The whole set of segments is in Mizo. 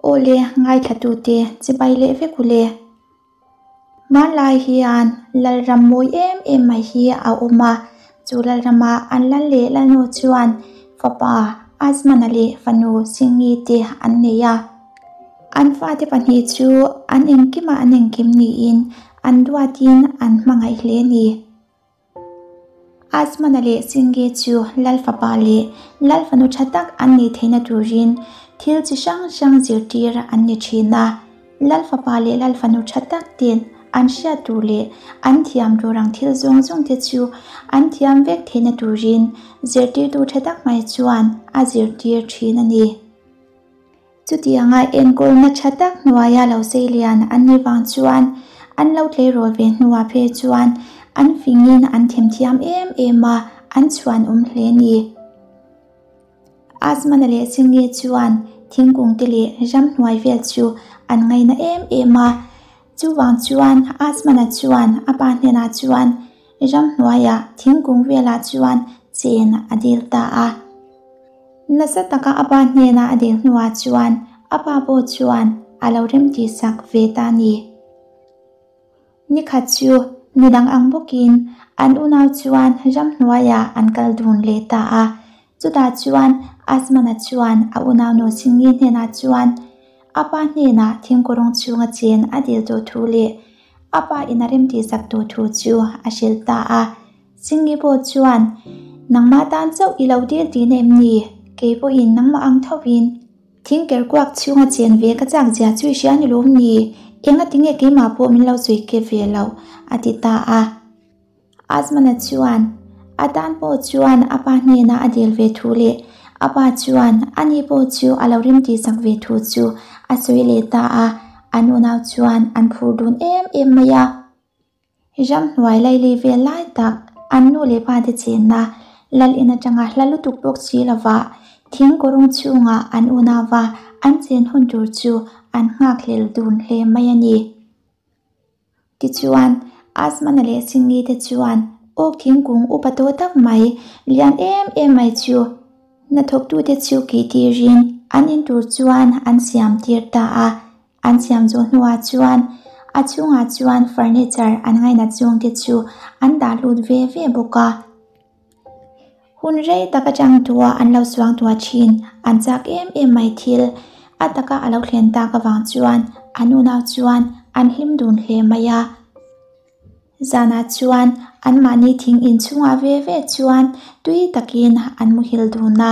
Awle, ngaithlatute chibai leh vek u le. Hmanlai hian Lalram mawi em em mai hi a awm a, chu Lalrama an lal leh Lalnu chuan fapa Azmana leh fanu Singi te an nei a. An fate pahnih chu an engkimah an engkim niin an duatin an hmangaih hle a ni. Azmana leh Singi chu Lal fapa leh Lal fanu tha tak an nih theihna turin thil chi hrang hrang zirtir an ni thin a. Lal fapa leh Lal fanu tha tak ten an hriat tur leh an thiam tur ang thil zawng zawng te chu an thiam vek theihna turin zirtirtu tha tak mai chuan a zirtir thin a ni. Chutianga enkawlna tha tak hnuaia lo sei lian an nih vang chuan an lo tleirawl ve hnuah phei chuan an fingin an themthiam em em a, an chhuan awm hle a ni. Azmana leh Singi chuan thingkung te leh ramhnuai vel chu an ngaina em em a, chuvang chuan Azmana chuan a pa hnenah chuan ramhnuaiah thingkung velah chuan chen a dil ta a. Nasa taka a pa hnena a dil hnuah chuan a pa pawh chuan a lo remtih sak ve ta a ni. Nikhat chu midang ang bawkin an unau chuan ramhnuaiah an kal dun leh ta a. Chutah chuan Azmana chuan a unaunu Singi hnenah chuan a pa hnenah thingkawrawng chhunga chen a dil tawh thu leh a pa in a remtih sak tawh thu chu a hrilh ta a. Singi pawh chuan, Nangmah tan chauh i lo dil tihna em ni? Kei pawhin nangmah ang thovin thing ker kuak chhunga chen ve ka chak zia chu i hria ni lawm ni? Enga tinge keimah pawh min lo sawi kep ve lo? a ti ta a. Azmana chuan a tan pawh chuan a pa hnena a dil ve thu leh a pa chuan ani pawh chu a lo rimtih sak ve thu chu a sawi leh ta a. An unau chuan an phur dun em em mai a. Ramhnuai laili vel lai tak an nu leh pa te chenna lal in atanga hla lutuk bawk si lova thing kawrawng chhungah an unauva an chen hun tur chu an nghakhlel dun hle mai a ni. Tichuan, Azmana leh Singi te chuan awk thingkung upa tawh tak mai lian em em mai chu hnathawktute chu kih tirin an in tur chuan an siam tir ta a. An siam zawh hnuah chuan a chhungah chuan furniture an ngainat zawng te chu an dah lut ve ve bawk a. Hun rei tak atang tua an lo suang tua thin, an chak em em mai thil a taka a lo thlen tak avang chuan an unau chuan an hlim dun hle mai a. Zanah chuan anmahni thing inchhungah ve ve chuan tui takin an muhil dun a,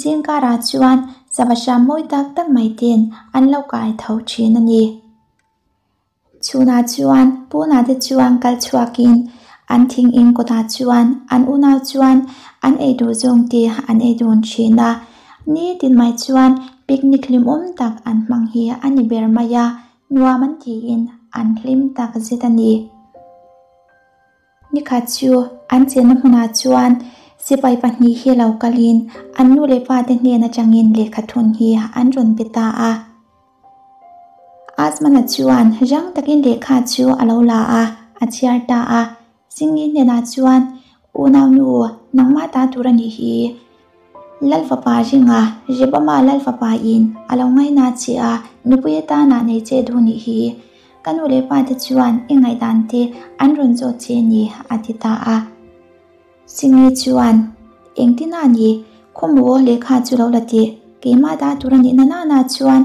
zingkarah chuan sava hram mawi tak tak mai ten an lo kai tho thin a ni. Chhunah chuan Puna te chuan kal chhuakin an thing in kawtah chuan an unau chuan an ei duh zawng te an ei dun thin a, nitin mai chuan picnic hlimawm tak an hmang hi a ni ber mai a. Nuam an tiin an hlim tak zet a ni. Nikhat chu an chenna hmunah chuan sipai pahnih hi lo kalin an nu leh pa te hnen atangin lehkha thun hi an rawn pe ta a. Azmana chuan rang takin lehkha chu a lo la a, a chhiar ta a. Singi hnenah chuan, Unau nu, nangmah ta tur a nih hi. Lal fapa ringa, Rebama lal fapa in a lo ngaina che a, nupui atana nei che duh nih hi. Ka nu leh pa te chuan i ngaihdan te an rawn zawt che ni, a ti ta a. Singi chuan, Engtin a ni, khawmaw lehkha chu lo la teh, keimah dah tur a nih na nana chuan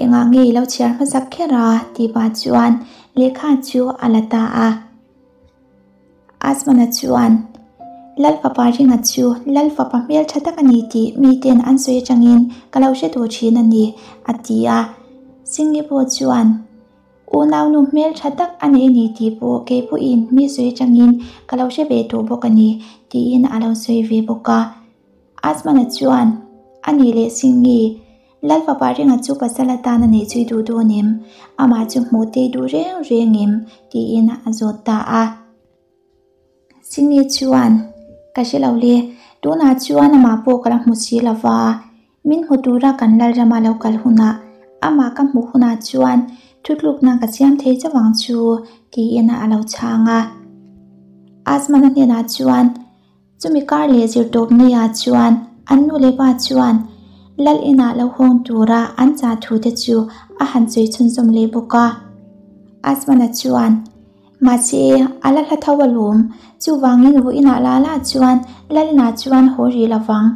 Engah nge i lo chhiar hmasak kher a? tih pah chuan lehkha chu a la ta a. Azmana chuan, Lal fapa ringa chu Lal fapa hmel tha tak a ni tih miten an sawi atangin ka lo hre tawh thin a ni, a ti a. Singi pawh chuan, Unaunu hmel tha tak a nei a ni tih pawh kei pawhin mi sawi atangin ka lo hre ve tawh bawk a ni, tiin a lo sawi ve bawk a. Azmana chuan, A nih leh Singi, Lal fapa ringa chu pasal atan a nei chui duh dawn em? Amah chu hmuh tei duh reng reng em? tiin a zawt ta a. Singi chuan, Ka hre lo le, tunah chuan amah pawh ka la hmu si lo va, min hmu tura kan lal rama lo kal hunah amah ka hmuh hunah chuan thutlukna ka siam thei chauh ang chu, tiin a lo chhang a. Azmana hnenah chuan, Chumi kar leh zirtawp nia chuan an nu leh pa chuan Lal inah lo hawng tura an chah thu te chu a han sawi chhunzawm leh bawk a. Azmana chuan, Mahse, a la hla tho alawm, chuvangin vawiinah la la chuan Lal inah chuan haw rih lovang.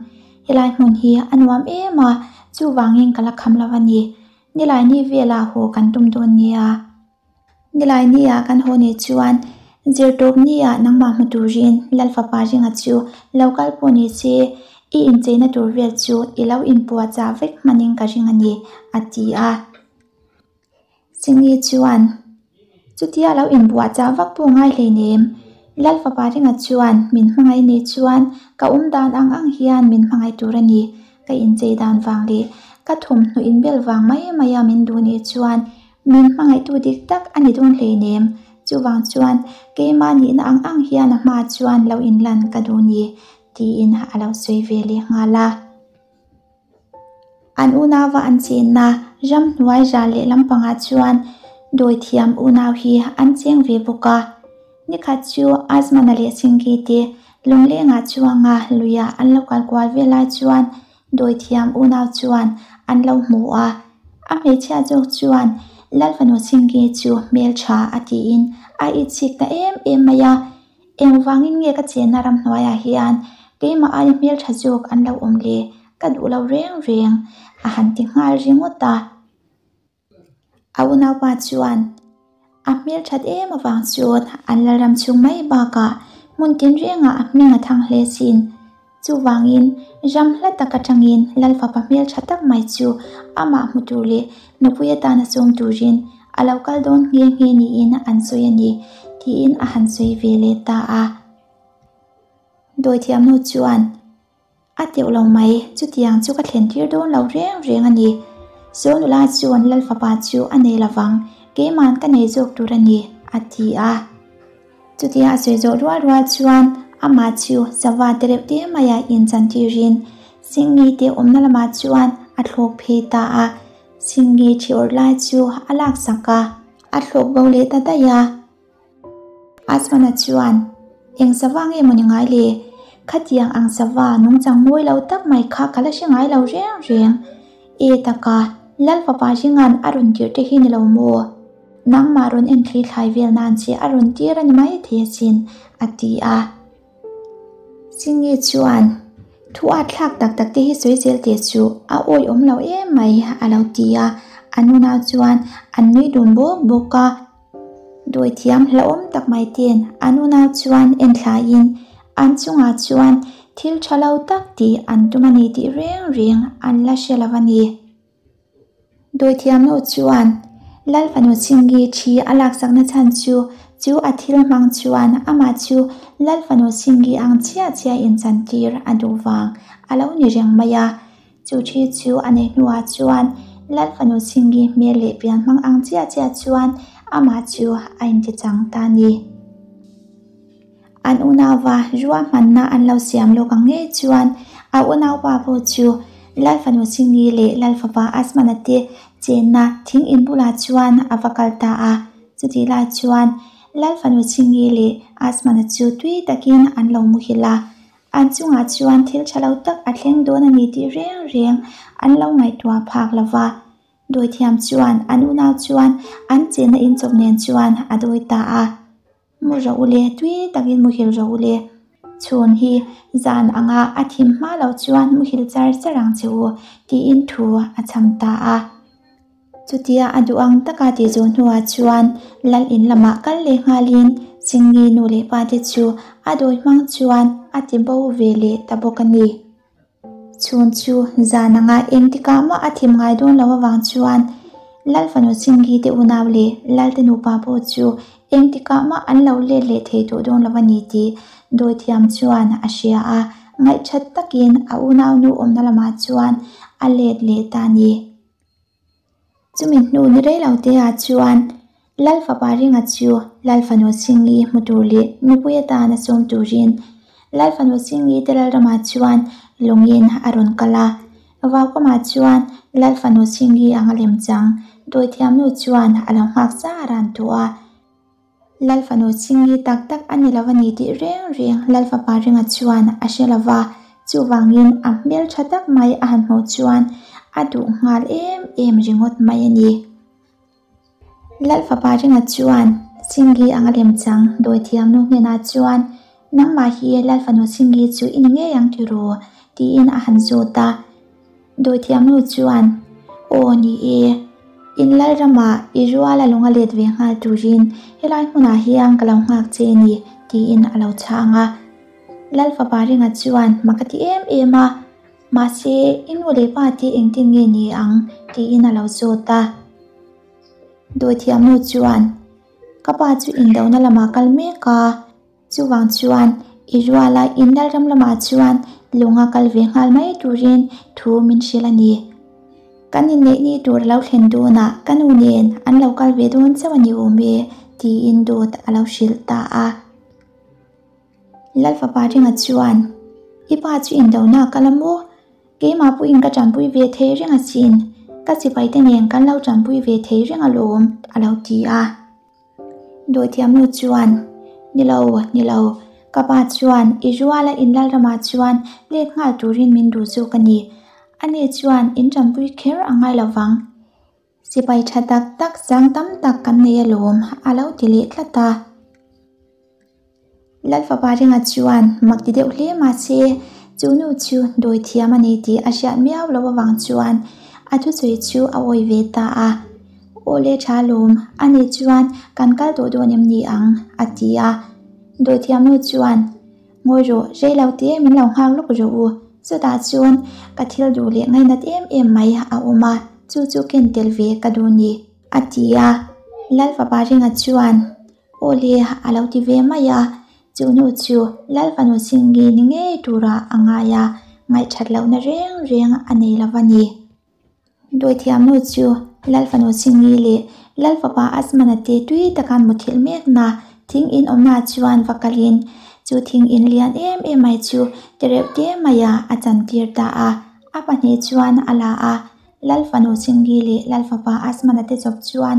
Helai hmun hi a nuam em a, chuvangin ka la kham lo a ni. Nilaini velah haw kan tum dawn nia. Nilai nia kan haw nei chuan zirtawp nia nangmah hmu turin Lal fapa ringa chu lo kal pawh ni se, i incheina tur vel chu i lo inpuahchah vek hmanin ka ring a ni, a ti a. Singi chuan, Chutia lo inbuahchah vak pawh ngai hleinem, Lal fapa ringa chuan min hmangaih nei chuan ka awm dan ang ang hian min hmangaih tur a ni, ka inchei dan vang leh ka thawmhnaw inbel vang mai maia min duh nei chuan Min hmangaihtu dik tak a ni dawn hleinem, chuvang chuan keimah nihna ang ang hian a hma chuan lo inlan ka duh ni, tiin a lo sawi ve leh nghal a. An unauva an chenna ramhnuai ral leh lampangah chuan dawithiam unau hi an cheng ve bawk a. Nikhat chu Azmana leh Singi te lunglengah chuanga luiah an lo kal kual vel lai chuan Dawithiam unau chuan an lo hmu a, a hmeichhia zawk chuan Lalfanu Chhingi chu hmeltha a tiin a itchik ta em em mai a, Engvangin nge ka chenna ramhnuaiah hian keimah aia hmeltha zawk an lo awm le, ka duh lo reng reng a han ti nghal ringawt a. A unaupa chuan a hmelthat em avang chuan an lalram chhung mai bakah hmun tinrengah a hming a thang hle sin. Chuvangin ram hla tak atangin Lalfapa hmeltha tak mai chu amah hmu tur leh nupui atana sawm turin a lo kal dawn nghe nghe niin an sawi a ni tiin a han sawi ve leh ta a. Dawithiamnu chuan. A teuh lo mai, chutiang chu ka thlen tir dawn lo reng reng a ni. Saw nula chuan Lal fapa chu a nei lovang, keiman ka nei zawk tur a ni, a ti a. Chutia a sawi zawh rual rual chuan amah chu sava te reuh te maia inchan tirin Singi te awmna lamah chuan a thlawk phei ta a. Singi thi awrh lai chu a laksak a, a thlawk bo leh ta daih a. Asmana chuan, Eng sava nge maw ni ngai le? Khatiang ang sava nungchang mawi lo tak mai kha ka la hre ngai lo reng reng. E taka, Lal fapa Ringa'n a rawn tirh te hi ni lo maw? Nangmah rawn enthli thlai vel nan che a rawn tir a ni mai thei asin, a ti a. Singi chuan, Thu a thlak tak tak te hi sawi zel teh chu a awihawm lo em mai, a lo ti a. A nunau chuan an nui dun bawk bawk a. Dawithiam hlauhawm tak mai ten an unau chuan en thlaiin an chungah chuan thil tha lo tak tih an tum a ni tih reng reng an la hre lo a ni. Dawithiamnu chuan Lal fanu Chingi thi a laksakna chhan chu chu a thil hmang chuan amah chu Lal fanu Chingi ang chiah chiah inchantir a duh vang a lo ni reng mai a. Chu thi chu a neih hnuah chuan Lal fanu Chhingi hmel leh pian hmang ang chiah chiah chuan amah chu a intichang ta a ni. An unauva ruahmanna an lo siam lawk ang ngei chuan a unaupa pawh chu Lal fanu Chhingi leh Lal fapa Asmana te chenna thing in bulah chuan a va kal ta a. Chutih lai chuan Lal fanu Chhingi leh Asmana chu tui takin an lo muhil a. An chungah chuan thil tha lo tak a thleng dawn a ni tih reng reng an lo ngaihtuah phak lo va. Dawithiam chuan an unau chuan an chenna inchawp nen chuan a dawi ta a. Mu rawh u le, tui takin muhil rawh u le. Chhun hi zan anga a thim hma loh chuan muhil char char ang che u, tiin thu a chham ta a. Chutia a duh ang taka tih zawh hnuah chuan Lal in lamah kal leh nghalin Chingi nu leh pa te chu a dawi hmang chuan a ti bo ve leh ta bawk a ni. Chhun chu zan anga engtikah mah a thim ngai dawn lo avang chuan Lal fanu Chingi te unau leh Lal te nupa pawh chu engtikah mah an lo let leh thei tawh dawn lo a ni tih Dawithiam chuan a hria a, ngaihthat takin a unaunu awmna lamah chuan a let leh ta a ni. Chumi hnu ni rei lo te ah chuan Lal fapa Ringa chu Lal fanu Singi hmu tur leh nupui atana sawm turin Lal fanu Singi te lalramah chuan lawngin a rawn kal a. Vaukamah chuan Lal fanu Singi anga lemchang dawithiamnu chuan a lo nghak sa ran tawh a. Lal fanu Chingi tak tak a ni lo a ni tih reng reng Lal fapa Ringa chuan a hre lo va. Chuvangin a hmeltha tak mai a han hmuh chuan a duh nghal em em ringawt mai a ni. Lal fapa ringa chuan Singi anga lemchang dawithiam nu hnenah chuan, Nangmah hi Lal fanu Singi chu i ni ngei ang tiraw? tiin a han zawt a. Dawithiam nu chuan, Aw ni e, in lal ramah i rual a lung a let ve nghal turin helai hmunah hian ka lo nghak che a ni, tiin a lo chhang a. Lal fapa ringa chuan mak a ti em em a. Mahse, i nu leh pa te engtin nge ni ang? tiin a lo zawt a. Dawithiamnu chuan, Ka pa chu indona lamah kal mek a, chuvang chuan i ruala in lalram lamah chuan lunga kal ve nghal mai turin thu min hrilh a ni. Kan inneih ni tur a lo thlen dawnah ka nu nen an lo kal ve dawn chauh a ni awm e, tiin dawt a lo hrilh ta a. Lal fapa ringa chuan, I pa chu indona a kal a maw? Keimah pawhin ka tanpui ve thei reng asin, ka sipaite nen kan lo tanpui ve thei reng alawm, a lo ti a. Dawithiamnu chuan, Ni lo, ni lo, ka pa chuan i ruala in Lalramah chuan let nghal turin min duh zawk a ni. Ani chuan in tanpui kher a ngai lo vang. Sipai tha tak tak chang tam tak kan nei alawm, a lo ti leh tlat a. Lal fapa ringa chuan mak ti deuh hle mahse chu nu chu dawi thiam a ni tih a hriat miau loh avang chuan a thusawi chu a awi ve ta a. Aw le tha alawm, a ni chuan kan kal tawh dawn em ni ang? a ti a. Dawi thiam nu chuan Ngawi rawh, rei lo te min lo nghak lawk rawh u. Chutah chuan ka thil duh leh ngainat em em mai a awm a, chu chu ken tel ve ka duh ni, a ti a. Lal fapa ringa chuan, Aw le, a lo ti ve mai a. Chu nu chu Lal fanu Singi ni ngei turah a ngai a, ngaihthat lohna reng reng a nei lo va ni. Dawithiamnu chu Lal fanu Singi leh Lal fapa Azmana te tui taka an muthilh mekna thing in awmnaah chuan va kalin chu thing in lian em em mai chu tereuh te maiah a chantir ta a. A pahnih chuan a la a, Lal fanu Singi leh Lal fapa Azmana te chawp chuan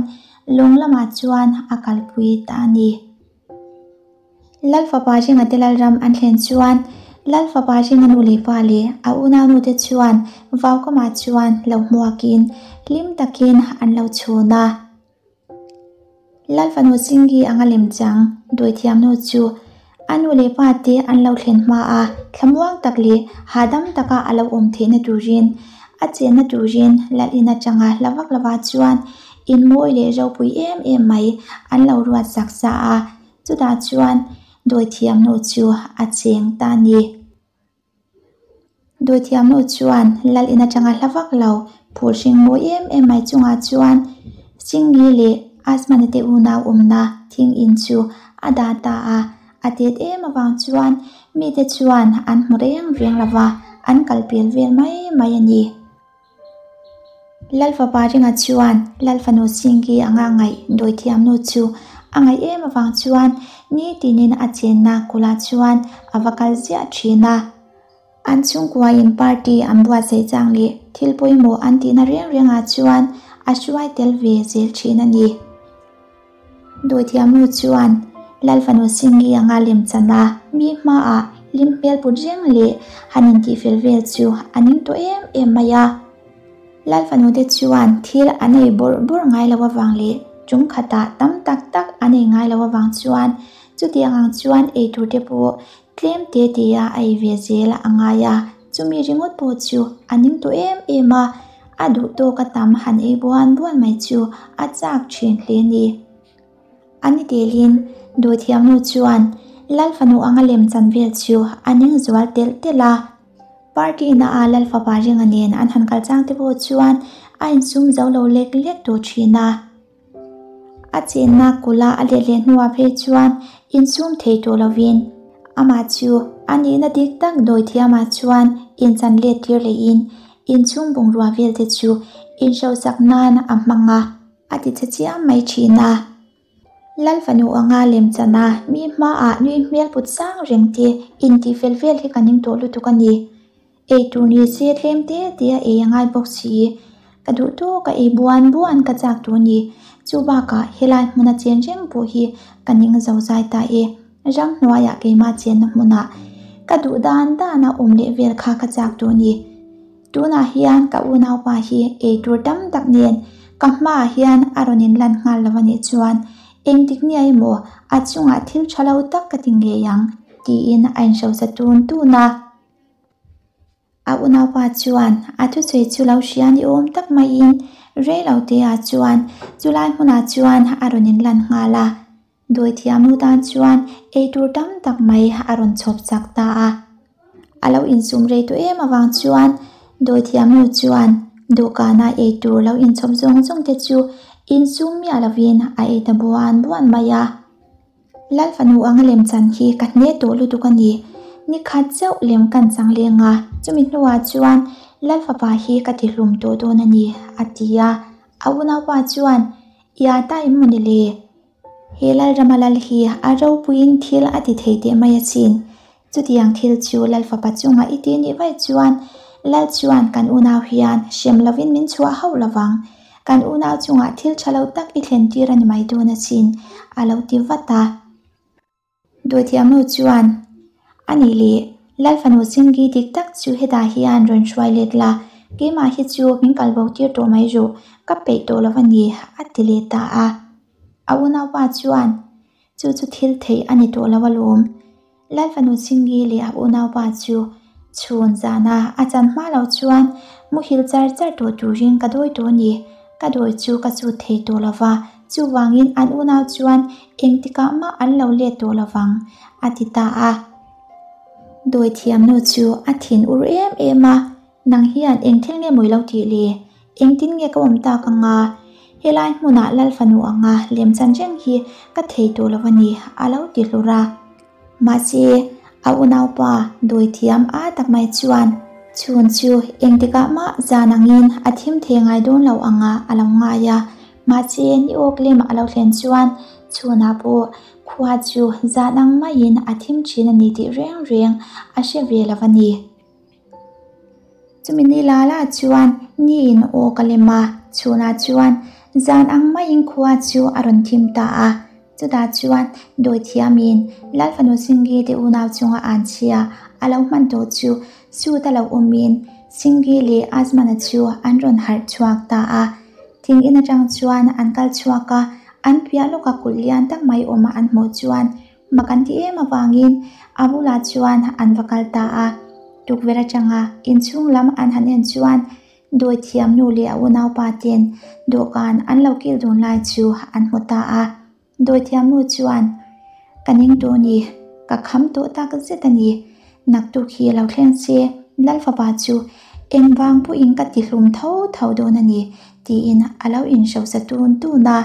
lawng lamah chuan a kalpui ta a ni. Lal fapa ringa te lalram an thlen chuan Lal fapa ringa nu leh pa leh a unaunu te chuan vaukamah chuan lo hmuakin hlim takin an lo chhun a. Lal fanu Singi anga lemchang dawithiamnu chu a nu leh pa te an lo thlen hma a, thlamuang tak leh hahdam taka a lo awm theihna turin a chenna turin Lal in atanga hla vak lovah chuan in mawi leh ropui em em mai an lo ruat sak sa a. Chutah chuan dawithiamnu chu a cheng ta a ni. Dawithiamnu chuan lal in atanga hla vak lo phur hring mawi em em mai chungah chuan Singi leh Asmani te unau awmna thing in chu a dah ta a. A tet em avang chuan mite chuan an hmu reng reng lo va, an kal pel vel mai mai a ni. Lal fapa ringa chuan Lal fanu Singi anga ngaih dawithiamnu chu a ngaih em avang chuan nitinin a chenna kulah chuan a va kal ziah thin a. An chhungkuain party an buatsaih chang leh thil pawimawh an tihna reng rengah chuan a hruai tel ve zel thin a ni. Dawithiamnu chuan Lal fanu Singi anga lemchan a, mi hmaah hlim hmel put reng leh han intihfel vel chu a ning tawh em em mai a. Lal fanu te chuan thil an ei bawrh bawrh ngai lo avang leh tum khatah tam tak tak an ei ngai lo avang chuan chutiang ang chuan ei tur te pawh tlem te tia a ei ve zel a ngai a, chumi ringawt pawh chu a ning tawh em em a, a duh tawk a tam han ei buan buan mai chu a chak thin hle a ni. A ni telin Dawithiamnu chuan Lal fanu anga lem chan vel chu a ning zual telh telh a, party na a Lal fapa ringa nen an han kal chang te pawh chuan a insum zo lo lek lek tawh thin a. A chenna kula a let leh hnuah phei chuan insum thei tawh lovin amah chu a nihna dik tak dawithiamah chuan inchan let tir lehin inchhung bungrua vel te chu inhrosak nan a hmang a, a ti che chiam mai thin a. Lal fanu anga lemchana mi hmaah nui hmel put sang reng te intihfel vel hi ka ning tawh lutuk a ni. Ei tur ni se tlem te te a ei a ngai bawk si. Ka duh tawk a ei buan buan ka chak tur ni. Chu bakah helai hmuna chen reng pawh hi ka ning zo zai ta e. Ramhnuaiah keimah chenna hmunah Ka duh dan dana awm leh vel kha ka chak tawh a ni. Tunah hian ka unaupa hi eitur tam tak nen ka hmaah hian a rawn inlan nghal lo a nih chuan engtik nia emaw a chungah thil tha lo tak ka ti ngei ang tiin a inhrosa tun tun a. A unaupa chuan a thusawi chu lo hria ni awm tak maiin rei lo teah chuan chulai hmunah chuan a rawn inlan nghal a. Dawithiamnu tan chuan eitur tam tak mai a rawn chhawp chak ta a. A lo insum rei tawh em avang chuan dawithiamnu chuan dawhkana eitur lo inchhawp zawng zawng te chu insum miah lovin a ei ta buan buan mai a. Lal fanu anga lemchan hi ka hne tawh lutuk a ni. Ni khat chauh lem kan chang leng a, chumi hnuah chuan Lal fapa hi ka tihlum tawh dawn a ni, a ti a. A unaupa chuan, Ia ta em maw ni le? He Lalrama lal hi a ropuiin thil a ti thei teh mai asin. Chutiang thil chu Lal fapa chunga i ti nih vaih chuan Lal chuan kan unau hian hrem lovin min chhuah hauh lovang. Kan unau chungah thil tha lo tak i thlen tir a ni mai dawn asin, a lo ti vat a. Dawithiamnu chuan, A nih leh, Lal fanu Singi dik tak chu hetah hian rawn hruai let la, keimah hi chu min kalbo tir tawh mai rawh, ka peih tawh lo a ni, a ti leh ta a. A unaupa chuan, Chu chu thil theih a ni tawh lo alawm. Lal fanu Singi leh a unaupa chu chhun zana a chan hma lo chuan muhil char char tawh turin ka dawi tawh a ni. Ka dawi chu ka chut thei tawh lo va, chuvangin an unau chuan engtikah mah an lo let tawh lo vang, a ti ta a. Dawi thiamnu chu a thin ur em em a, Nang hian eng thil nge mawi lo tih le? Engtin nge ka awm tak anga? Helai hmunah Lal fanu anga lemchan reng hi ka thei tawh lo a ni, a lo ti hlur a. Mahse, a unaupa dawithiam a tak mai chuan chhun chu engtikah mah zan angin a thim thei ngai dawn lo anga a lo ngai a. Mahse, ni awk lem a lo thlen chuan chhunah pawh khua chu zan ang maiin a thim thin a ni tih reng reng a hre ve lo a ni. Chumi ni la la chuan niin aw ka lem a, chhunah chuan zan ang maiin khua chu a rawn thim ta a. Chutah chuan dawithiamin Lal fanu Singi te unau chunga an chhia a lo hman tawh chu suit a lo awmin Singi leh Azmana chu an rawn harh chhuak ta a. Thing in atang chuan an kal chhuak a, an piah lawka kulh lian tak mai awma an hmuh chuan Mak an ti em avangin a bulah chuan an va kal ta a, tukverh atanga inchhung lam an han en chuan dawithiam nu leh a unaupa ten dawhkan an lo kil dun lai chu an hmu ta a. Dawithiam nu chuan, Ka ning tawh ni, ka kham tawh tak zet a ni. Naktuk hi lo thleng se Lal fapa chu engvang pawhin ka ti hlum tho tho dawn a ni, tiin a lo inhrosa tun tun a.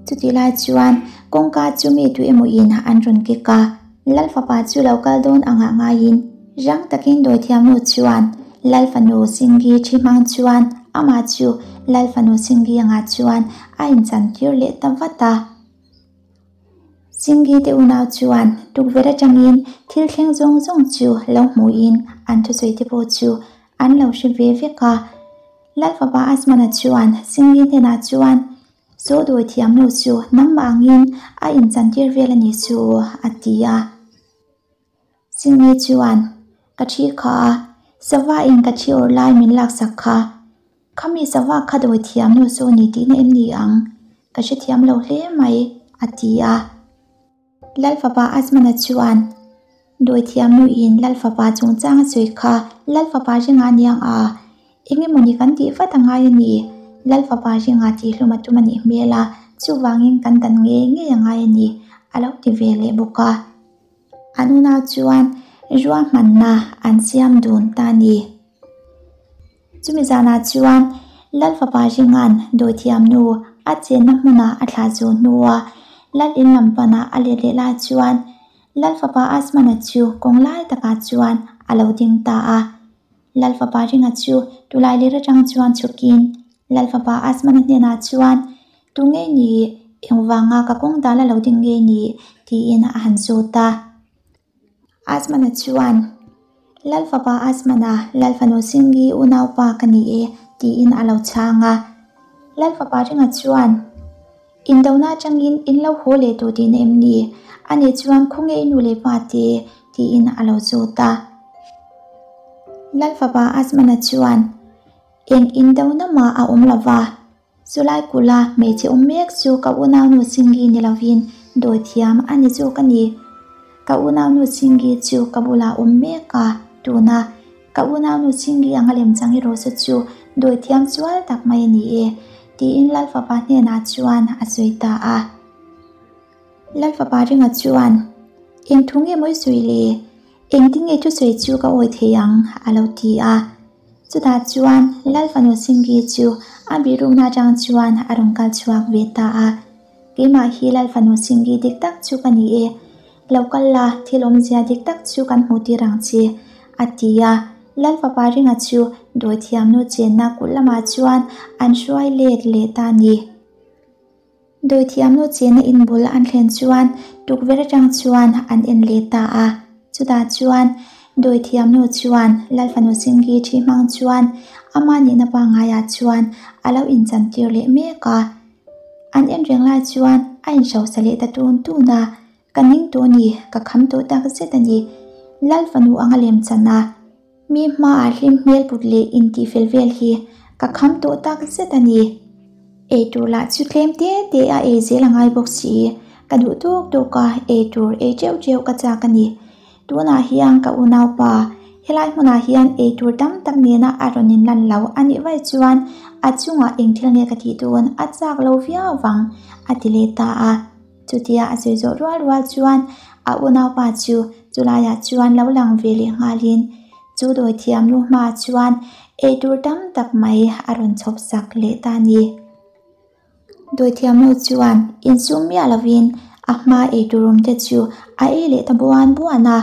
Chutih lai chuan kawngka chu mi tu emaw in an rawn kik a, Lal fapa chu lo kal dawn angah ngaiin rang takin dawithiamnu chuan Lal fanu Singi thi hmang chuan amah chu Lal fanu Singi angah chuan a inchan tir leh ta vat a. Singi te unau chuan tukverh atangin thil thleng zawng zawng chu lo hmuhin an thusawi te pawh chu an lo hre ve vek a. Lal fapa Azmana chuan Singi hnenah chuan, Saw dawi thiam lo chu nangmah angin a inchantir vel a ni chu, a ti a. Singi chuan, Ka thi kha a, sava in ka thi awrh lai min laksak kha. Khami sava kha dawi thiam lo chu a ni tihna em ni ang? Ka hrethiam lo hle mai, a ti a. Lal fapa Azmana chuan, Dawithiam nuin Lal fapa chungchang a sawi kha Lal fapa ringa aniang a, eng emaw ni kan tih vat a ngai a ni. Lal fapa ringa tih hlum a tum a nih hmel a, chuvangin kan dan ngei ngei a ngai a ni, a lo ti ve leh bawk a. An unau chuan ruahmanna an siam dun ta a ni. Chumi zanah chuan Lal fapa Ringa'n dawithiam nu a chenna hmunah a thlah zawh hnua Lal in lam panah a let leh lai chuan Lal fapa Asmana chu kawng lai takah chuan a lo ding ta a. Lal fapa Ringa chu tulai lir atang chuan chhukin Lal fapa Asmana hnenah chuan, Tu nge ni? Engvanga ka kawng dal a lo ding nge ni? tiin a han zawt a. Azmana chuan, Lal fapa Azmana, Lal fanu Singi unaupa ka ni e, tiin a lo chhang a. Lal fapa Ringa chuan, Indona atangin in lo haw leh tawh tihna em ni? Ani chuan khawnge i nu leh pa te? Tiin a lo zawt a. Lalfapa Azmana chuan, Eng indona mah a awm lo va, chulai kula hmeichhe awm mek chu ka unaunu Singi ni lovin dawithiam a ni zawk a ni. Ka unaunu Singi chu ka bulah awm mek a, tuna ka unaunu Singi anga lemchang erawh saw chu dawithiam sual tak mai a ni e, tiin Lalfapa hnenah chuan a sawi ta a. Lalfapa Ringa chuan, Eng thu nge mawi sawi le? Engtin nge thusawi chu ka awi thei ang? a lo ti a. Chutah chuan Lalfanu Singi chu a bihrukna atang chuan a rawn kal chhuak ve ta a. Keimah hi Lalfanu Singi dik tak chu ka ni e. Lo kal la, thil awmzia dik tak chu kan hmuh tir ang che, a ti a. Lalfapa Ringa chu dawithiamnu chenna kulh lamah chuan an hruai let leh ta a ni. Dawithiamnu chena inbul an thlen chuan tukverh atang chuan an en leh ta a. Chutah chuan Dawithiamnu chuan Lalfanu Singi thi hmang chuan ama nihna pangaiah chuan a lo inchantir leh mek a. An en reng lai chuan a inhrosa leh ta tun tun a, Ka ning tawh a ni, ka kham tawh tak zet a ni. Lalfanu anga lemchan a, mi hmaah hlim hmel put leh intihfel vel hi ka kham tawh tak zet a ni. Eitur lah chu tlem te te a ei zel a ngai bawk si, ka duh tawk tawk a, eitur ei teuh teuh ka chak a ni. Tunah hian ka unaupa, helai hmunah hian eitur tam tak nena a rawn inlan lo a nih vaih chuan a chungah eng thil nge ka tih dawn a chak lo viau vang, a ti leh ta a. Chutia a sawi zawh rual rual chuan a unaupa chu chulaiah chuan lo lang ve leh nghalin chu dawithiam nu hmaah chuan eitur tam tak mai a rawn chhawp sak leh ta a ni. Dawithiam nu chuan insum miah lovin a hma eitur awm te chu a ei leh ta buan buan a,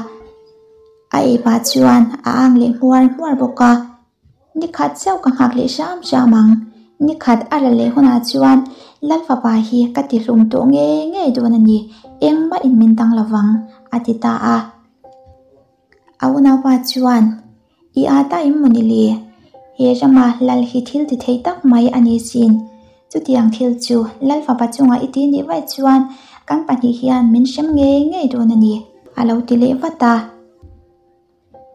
a ei pah chuan a ang leh hmuar hmuar bawk a. Ni khat chauh ka nghak leh hram hram ang. Ni khat a la leh hunah chuan Lal fapa hi ka ti hlum tawh ngei ngei dawn a ni, engmah in min dang lo vang, a ti ta a. A unaupa chuan, I â ta em maw ni le? He rama Lal hi thil ti thei tak mai a ni sin. Chutiang thil chu Lal fapa chungah i ti nih vaih chuan kan pahnih hian min hrem ngei ngei dawn a ni, a lo ti leh vat a.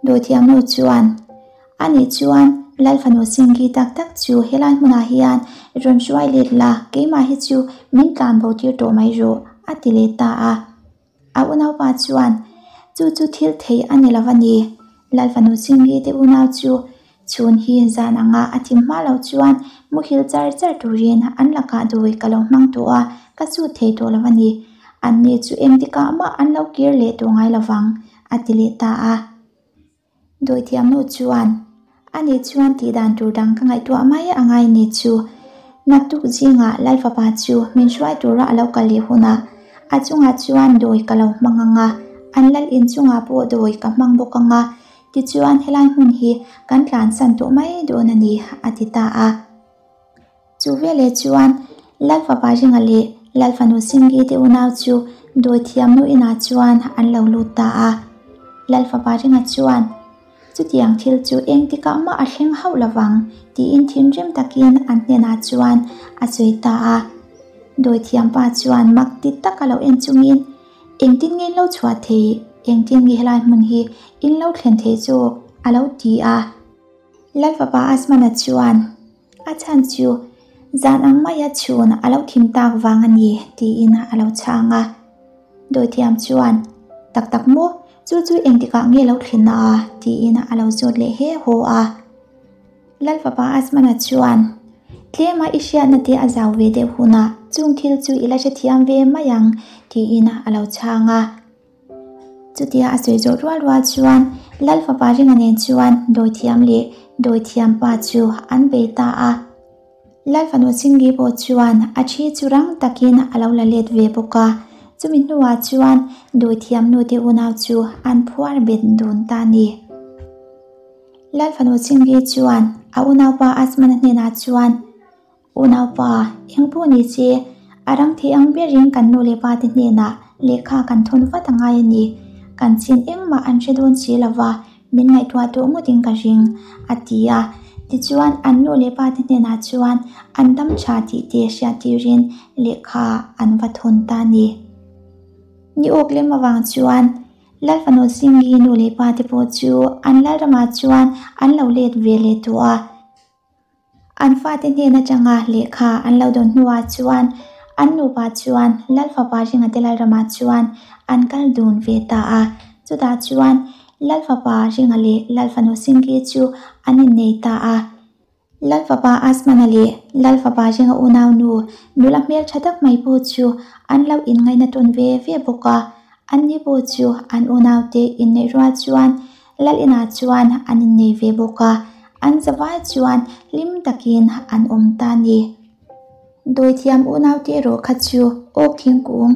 Dawithiamnu chuan, Ani chuan Lalfanu Singi tak tak chu helai hmunah hian rawn hruai let la, keimah hi chu min tlan bo tir tawh mai rawh, a ti leh ta a. A unaupa chuan, Chu chu thil thei a ni lo a ni. Lalfanu Singi te unau chu chhun hi zan anga a thim hma lo chuan muhil char char turin an lakah dawi ka lo hmang tawh a, ka chut thei tawh lo a ni. Anni chu engtikah mah an lo kir leh tawh ngai lo vang. A ti leh ta a. Dawithiamnu chuan, Ani chuan tih dan tur dang ka ngaihtuah mai a ngai ni chu. Naktuk zingah Lalfapa chu min hruai tura a lo kal leh hunah a chungah chuan dawi ka lo hmang ang a, an lal in chungah pawh dawi ka hmang bawk ang a, tichuan helai hmun hi kan tlansan tawh mai dawn a ni, a ti ta a. Chu veleh chuan Lalfapa Ringa leh Lalfanu Singi te unau chu dawithiamnu inah chuan an lo lut ta a. Lalfapa Ringa chuan, Chutiang thil chu engtikah mah a thleng hauh lovang, tiin thinrim takin an hnenah chuan a sawi ta a. Dawithiampa chuan mak ti taka lo en chungin, Engtin nge in lo chhuah theih? Engtin nge helai hmun hi in lo thlen theih zawk? a lo ti a. Lalfapa Asmana chuan, A chhan chu zan ang maia chhun a lo thim tak vang a ni, tiin a lo chhang a. Dawithiam chuan, Tak tak maw? Chu chu engtikah nge lo thlen a? tiin a lo zawt leh he haw a. Lal fapa Asmana chuan, Tlema i hriatna te a zau ve deuh hunah chung thil chu i la hrethiam ve mai ang, tiin a lo chhang a. Chutia a sawi zawh rual rual chuan Lal fapa Ringa nen chuan dawithiam leh dawithiam pa chu an bei ta a. Lal fanu Chingi pawh chuan a thi chu rang takin a lo la let ve bawk a. Chumi hnuah chuan dawithiam nu te unau chu an phuar bet dun ta a ni. Lal fanu Chingi chuan a unaupa Asmana hnenah chuan, Unaupa, engpawh ni che, a rang thei ang berin kan nu leh pa te hnenah lehkha kan thawn vat a ngai a ni. Kan chin engmah an hre dawn si lo va, min ngaihtuah tawh ngawtin ka ring, a ti a. Tichuan, an nu leh pa te hnenah chuan an dam tha tih te hriat tirin lehkha an va thawn ta a ni. Ni awk lem avang chuan. Lalfanu Singi nu leh pa te pawh chu an lalramah chuan an lo let ve leh tawh a. An fate hnen atanga lehkha an lo dawn hnuah chuan an nupa chuan Lalfapa Ringa te lalramah chuan an kal dun ve ta a. Chutah chuan Lalfapa Ringa leh Lalfanu Singi chu an innei ta a. Lalfapa Asmana leh Lalfapa Ringa unaunu nula hmeltha tak mai pawh chu an lo inngaihna tawn ve ve bawk a. Anni pawh chu an unaute inneih rual chuan Lal inah chuan an innei ve bawk a, an zavai chuan hlim takin an awm ta a ni. Dawithiam unaute erawh kha chu awk thingkung,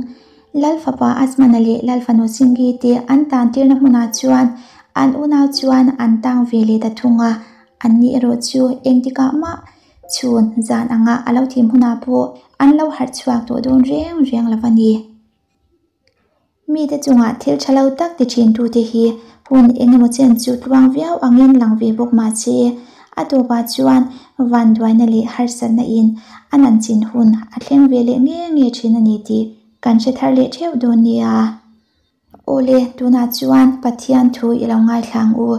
Lal fapa Asmana leh Lal fanu Singi te an tan tirna hmunah chuan an unau chuan an tang ve leh ta thung a, anni erawh chu engtikah mah chhun zan anga a lo thim hunah pawh an lo harh chhuak tawh dawn reng reng lo a ni. Mite chungah thil tha lo tak ti thintute hi hun eng emaw chen chu tluang viau angin lang ve bawk mah se, a tawpah chuan vanduaina leh harsatna in a nan chin hun a thleng ve leh nge nge thin a ni tih kan hre thar leh theuh dawn nia. Awle, tunah chuan Pathian thu i lo ngaithla ang u.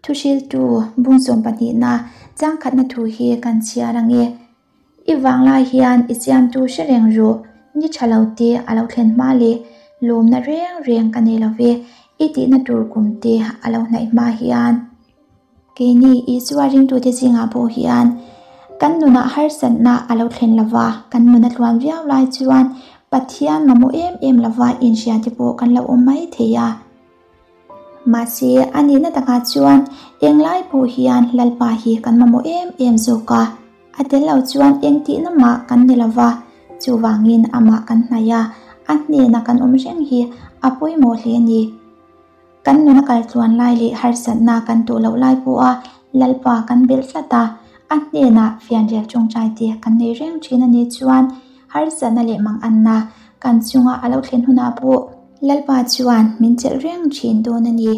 Thuhriltu bung 12na changkhatna thu hi kan chhiar ang e. I vanglai hian i siamtu hre reng rawh, ni tha lo te a lo thlen hma leh lawmna reng reng ka nei lo ve, i tihna tur kum te a lo hnaih hma hian. Keini Isua ringtute zingah pawh hian kan nunah harsatna a lo thlen lo va, kan nun a tluan viau lai chuan Pathian mamawh em em lova inhria te pawh kan lo awm mai thei a. Mahse, a nihna takah chuan englai pawh hian Lalpa hi kan mamawh em em zawk a, a tel lo chuan eng tihna mah kan ni lo va, chuvangin amah kan hnaih a, a hnena kan awm reng hi a pawimawh hle a ni. Kan nuna kal tluan lai leh harsatna kan tawh loh lai pawha Lalpa kan belh tlat a, a hnenah fianrial tawngtai te kan nei reng thin a nih chuan harsatna leh manganna kan chunga a lo thlen hunah pawh Lalpa chuan min chelh reng thin dawn a ni.